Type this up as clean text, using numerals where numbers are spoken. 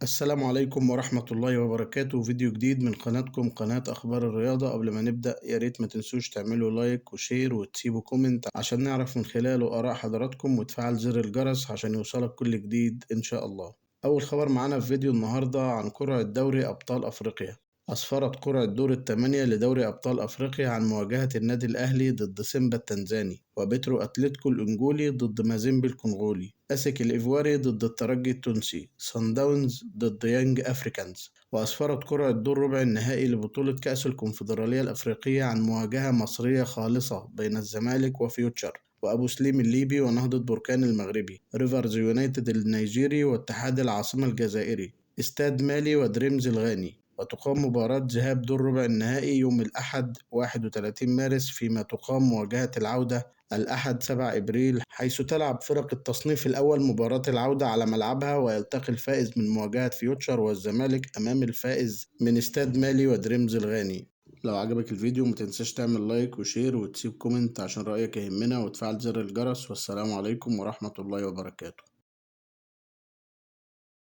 السلام عليكم ورحمة الله وبركاته. فيديو جديد من قناتكم قناة أخبار الرياضة. قبل ما نبدأ يا ريت ما تنسوش تعملوا like و share وتسيبوا comment عشان نعرف من خلاله آراء حضراتكم، وتفعل زر الجرس عشان يوصلك كل جديد إن شاء الله. أول خبر معانا في فيديو النهاردة عن قرعة دوري أبطال أفريقيا. أسفرت قرعة دور الثمانية لدوري أبطال أفريقيا عن مواجهة النادي الأهلي ضد سيمبا التنزاني، وبترو أتلتيكو الأنجولي ضد مازيمبي الكونغولي، أسك الإيفواري ضد الترجي التونسي، صن داونز ضد يانج أفريكانز. وأسفرت قرعة دور ربع النهائي لبطولة كأس الكونفدرالية الأفريقية عن مواجهة مصرية خالصة بين الزمالك وفيوتشر، وأبو سليم الليبي ونهضة بركان المغربي، ريفرز يونايتد النيجيري واتحاد العاصمة الجزائري، استاد مالي ودريمز الغاني. وتقام مباراة ذهاب دور ربع النهائي يوم الأحد 31 مارس، فيما تقام مواجهة العودة الأحد 7 إبريل، حيث تلعب فرق التصنيف الأول مباراة العودة على ملعبها، ويلتقي الفائز من مواجهة فيوتشر والزمالك أمام الفائز من استاد مالي ودريمز الغاني. لو عجبك الفيديو متنساش تعمل like و share وتسيب comment عشان رأيك يهمنا، وتفعل زر الجرس. والسلام عليكم ورحمة الله وبركاته.